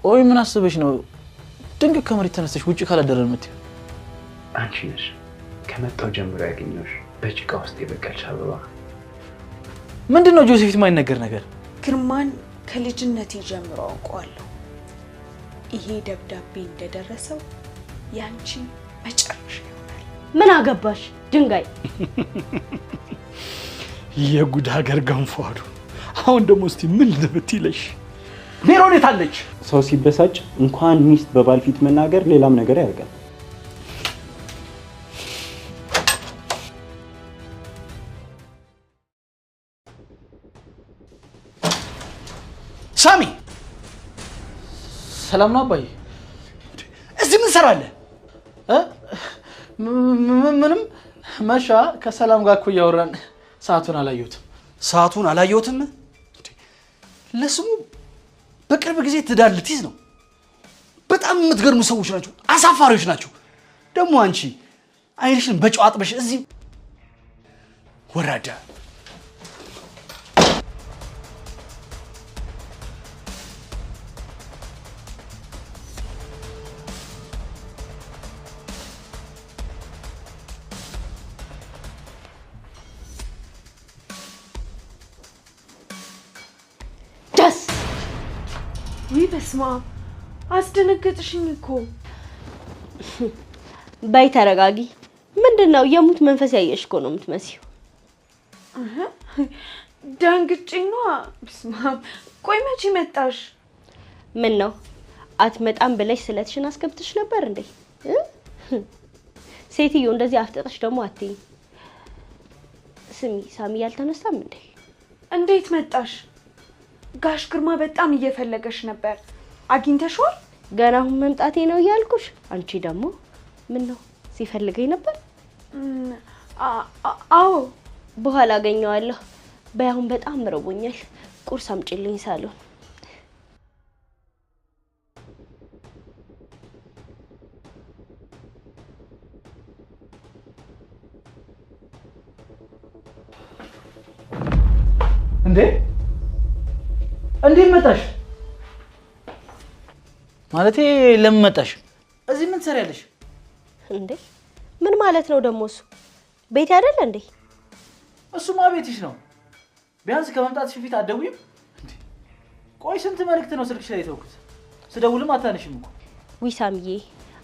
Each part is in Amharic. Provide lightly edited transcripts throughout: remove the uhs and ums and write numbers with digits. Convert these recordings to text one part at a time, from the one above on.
ቆይ ምን አስበሽ ነው ድንገት ከመሬት ተነስተሽ ውጪ ካላደረን የምትይው? አንቺ ነሽ ከመጣው ጀምሮ ያገኘሁሽ በጭቃ ውስጥ የበቀልሽ አበባ። ምንድነው ጆሴፊት የማይነገር ነገር? ግርማን ከልጅነቴ ጀምሮ አውቀዋለሁ። ይሄ ደብዳቤ እንደደረሰው ያንቺ መጨረሻ ይሆናል። ምን አገባሽ ድንጋይ። የጉድ ሀገር ገንፎ አሉ። አሁን ደግሞ እስቲ ምን ልብትይለሽ? ሜሮን የት አለች? ሰው ሲበሳጭ እንኳን ሚስት በባል ፊት መናገር ሌላም ነገር ያደርጋል። ሳሚ ሰላም ነው አባዬ? እዚህ ምን ሰራለህ? ምንም መሻ ከሰላም ጋር እኮ እያወራን ሰዓቱን አላየሁትም። ሰዓቱን አላየሁትም? ለስሙ በቅርብ ጊዜ ትዳር ልትይዝ ነው። በጣም የምትገርሙ ሰዎች ናቸው፣ አሳፋሪዎች ናቸው። ደግሞ አንቺ አይንሽን በጨው አጥበሽ እዚህ ወራዳ። ደስ ውይ በስመ አብ አስደነገጥሽኝ እኮ። በይ ተረጋጊ። ምንድነው የሙት መንፈስ ያየሽ እኮ ነው የምትመስዪው። ደንግጬ ነዋ። በስመ አብ። ቆይ መቼ መጣሽ? ምን ነው አትመጣም ብለሽ ስለትሽን አስገብተሽ ነበር እንዴ? ሴትዮ እንደዚህ አፍጥጠሽ ደግሞ አትይኝ። ስሚ ሳሚ ያልተነሳም እንዴ? እንዴት መጣሽ? ጋሽ ግርማ በጣም እየፈለገሽ ነበር። አግኝተሽዋል? ገና አሁን መምጣቴ ነው እያልኩሽ፣ አንቺ ደግሞ ምን ነው ሲፈልገኝ ነበር? አዎ በኋላ አገኘዋለሁ። በይ አሁን በጣም ርቦኛል፣ ቁርስ አምጪልኝ ሳሎን። እንዴ እንዴት መጣሽ? ማለቴ ለምን መጣሽ? እዚህ ምን ትሰሪያለሽ? እንዴ ምን ማለት ነው ደግሞ? እሱ ቤት አይደል እንዴ? እሱማ ቤትሽ ነው። ቢያንስ ከመምጣትሽ በፊት አትደውይም? ቆይ ስንት መልእክት ነው ስልክሽ ላይ የተውኩት? ስደውልም አታነሽም እኮ። ውይ ሳሚዬ፣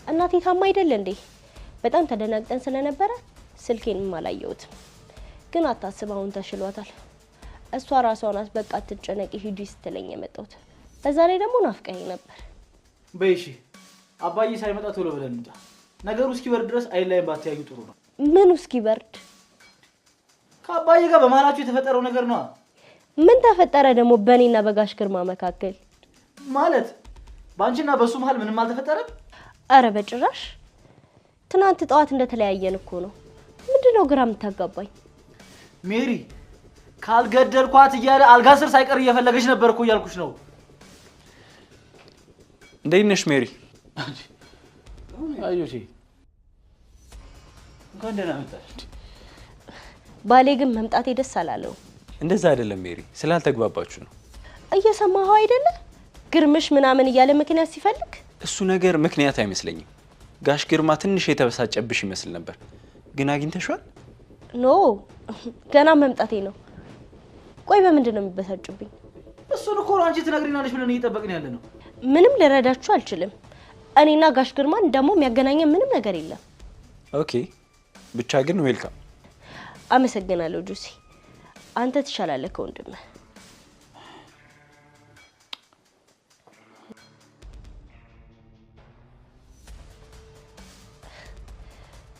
እናቴ ታማ አይደል እንዴ? በጣም ተደናግጠን ስለነበረ ስልኬንም አላየሁትም። ግን አታስብ፣ አሁን ተሽሏታል። እሷ ራሷ ናት በቃ አትጨነቂ ሂጂ ስትለኝ የመጣሁት። በዛ ላይ ደግሞ ናፍቀኸኝ ነበር። በይ እሺ፣ አባዬ ሳይመጣ ቶሎ ብለን እንውጣ። ነገሩ እስኪበርድ ድረስ አይን ላይን ባትያዩ ጥሩ ነው። ምኑ እስኪበርድ? ከአባዬ ጋር በመሀላችሁ የተፈጠረው ነገር ነው። ምን ተፈጠረ ደግሞ በእኔና በጋሽ ግርማ መካከል? ማለት በአንቺና በሱ መሀል ምንም አልተፈጠረም? አረ በጭራሽ። ትናንት ጠዋት እንደተለያየን እኮ ነው። ምንድነው ግራ የምታጋባኝ? ሜሪ ካልገደልኳት እያለ አልጋ ስር ሳይቀር እየፈለገች ነበር እኮ እያልኩሽ ነው። እንዴት ነሽ ሜሪ? አዮሽ እንኳን ደህና መጣሽ። ባሌ ግን መምጣቴ ደስ አላለው። እንደዛ አይደለም ሜሪ፣ ስላልተግባባችሁ ነው። እየሰማኸው አይደለ? ግርምሽ ምናምን እያለ ምክንያት ሲፈልግ። እሱ ነገር ምክንያት አይመስለኝም። ጋሽ ግርማ ትንሽ የተበሳጨብሽ ይመስል ነበር፣ ግን አግኝተሽዋል? No ገና መምጣቴ ነው። ቆይ በምንድን ነው የሚበሳጩብኝ? እሱን እኮ አንቺ ትነግሪናለሽ ብለን እየጠበቅን ያለ ነው። ምንም ልረዳችሁ አልችልም። እኔና ጋሽ ግርማን ደግሞ የሚያገናኘን ምንም ነገር የለም። Okay ብቻ ግን welcome። አመሰግናለሁ ጆሲ፣ አንተ ትሻላለህ ከወንድምህ።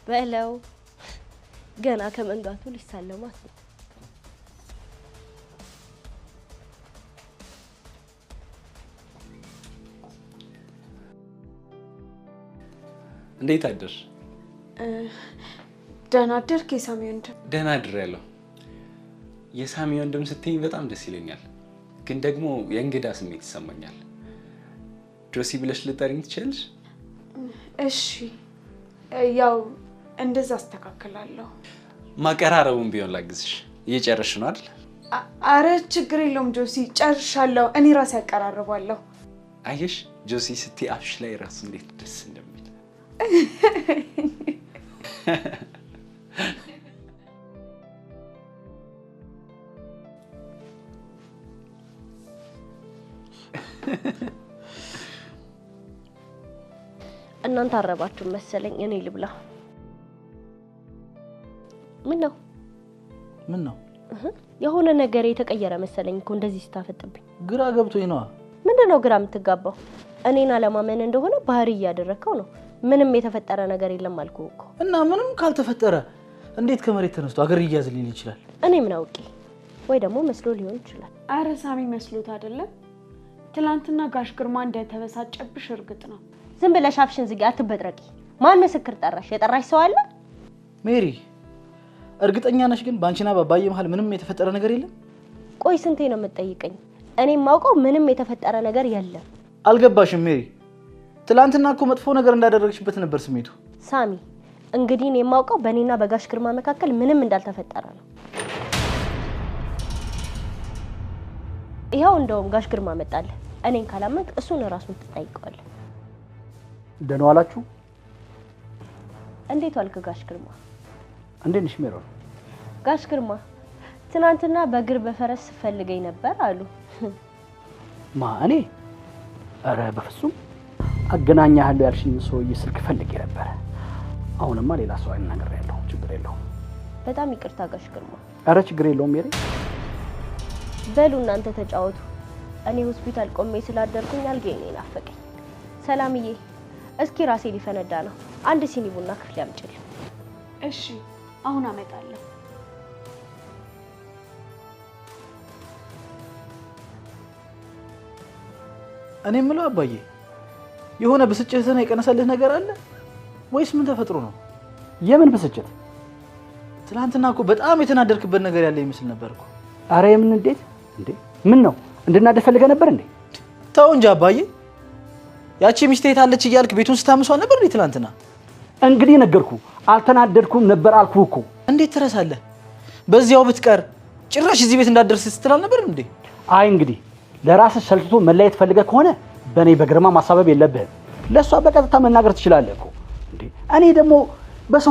በለው ገና ከመንጋቱ ሊሳለማት ነው። እንዴት አደርሽ? ደህና አደርክ የሳሚ ወንድም? ደህና አድሬያለሁ። የሳሚ ወንድም ስትይኝ በጣም ደስ ይለኛል፣ ግን ደግሞ የእንግዳ ስሜት ይሰማኛል። ጆሲ ብለሽ ልጠሪኝ ትችያለሽ? እሺ፣ ያው እንደዛ አስተካክላለሁ። ማቀራረቡን ቢሆን ላግዝሽ። እየጨረስሽ ነው አይደል? አረ ችግር የለውም ጆሲ፣ ጨርሻለሁ። እኔ ራሴ አቀራርባለሁ። አየሽ፣ ጆሲ ስትይ አፍሽ ላይ ራሱ እንዴት ደስ እንደሚል። እናንተ አረባችሁ መሰለኝ፣ እኔ ልብላ። ምን ነው ምን ነው? የሆነ ነገር የተቀየረ መሰለኝ እኮ እንደዚህ ስታፈጥብኝ። ግራ ገብቶኝ ነዋ። ምንድነው ግራ የምትጋባው? እኔን አለማመን እንደሆነ ባህሪ እያደረግከው ነው። ምንም የተፈጠረ ነገር የለም አልኩህ እኮ። እና ምንም ካልተፈጠረ እንዴት ከመሬት ተነስቶ አገር ይያዝ ሊል ይችላል? እኔ ምን አውቄ፣ ወይ ደግሞ መስሎ ሊሆን ይችላል። አረ ሳሚ መስሎት አይደለም። ትላንትና ጋሽ ግርማ እንደተበሳጨብሽ እርግጥ ነው። ዝም ብለሽ አፍሽን ዝጊ፣ አትበጥረቂ። ማን ምስክር ጠራሽ? የጠራሽ ሰው አለ? ሜሪ እርግጠኛ ነሽ ግን ባንቺና ባባዬ መሀል ምንም የተፈጠረ ነገር የለም? ቆይ ስንቴ ነው የምትጠይቀኝ? እኔ የማውቀው ምንም የተፈጠረ ነገር የለም። አልገባሽም ሜሪ። ትላንትና እኮ መጥፎ ነገር እንዳደረግሽበት ነበር ስሜቱ። ሳሚ እንግዲህ እኔ የማውቀው በእኔና በጋሽ ግርማ መካከል ምንም እንዳልተፈጠረ ነው። ይኸው እንደውም ጋሽ ግርማ መጣልህ። እኔን ካላመንክ እሱን እራሱን ትጠይቀዋለህ። ደህና ዋላችሁ? እንዴት ዋልክ ጋሽ ግርማ? እንዴት ነሽ ሜሮን? ጋሽ ግርማ ትናንትና በእግር በፈረስ ፈልገኝ ነበር አሉ። ማ እኔ? ኧረ በፍጹም አገናኛለሁ ያልሽኝ ሰውዬ ስልክ ፈልጌ ነበረ። አሁንማ ሌላ ሰው አናግሬያለሁ። ችግር የለውም። በጣም ይቅርታ ጋሽ ግርማ። ኧረ ችግር የለውም ሜሪ። በሉ እናንተ ተጫወቱ። እኔ ሆስፒታል ቆሜ ስላደርኩኝ አልጋዬ ነው የናፈቀኝ። ሰላምዬ እስኪ ራሴ ሊፈነዳ ነው። አንድ ሲኒ ቡና ክፍል ያምጪልኝ። እሺ አሁን አመጣለሁ። እኔ የምለው አባዬ የሆነ ብስጭትህን የቀነሰልህ ነገር አለ ወይስ ምን ተፈጥሮ ነው? የምን ብስጭት? ትናንትና እኮ በጣም የተናደድክበት ነገር ያለ ይመስል ነበር እኮ። አረ የምን እንዴት እንዴ? ምን ነው እንድናደድ ፈልገህ ነበር እንዴ? ተው እንጂ አባዬ፣ ያቺ ሚስቴ የት አለች እያልክ ቤቱን ስታምሷ ነበር እንዴ ትናንትና? እንግዲህ ነገርኩህ፣ አልተናደድኩም ነበር አልኩህ እኮ። እንዴት ትረሳለህ? በዚያው ብትቀር ጭራሽ እዚህ ቤት እንዳትደርስ ስትል አልነበር እንዴ? አይ እንግዲህ ለራስህ ሰልችቶ መለየት ፈልገህ ከሆነ በእኔ በግርማ ማሳበብ የለብህም። ለእሷ በቀጥታ መናገር ትችላለህ እኮ እንዴ። እኔ ደግሞ በሰው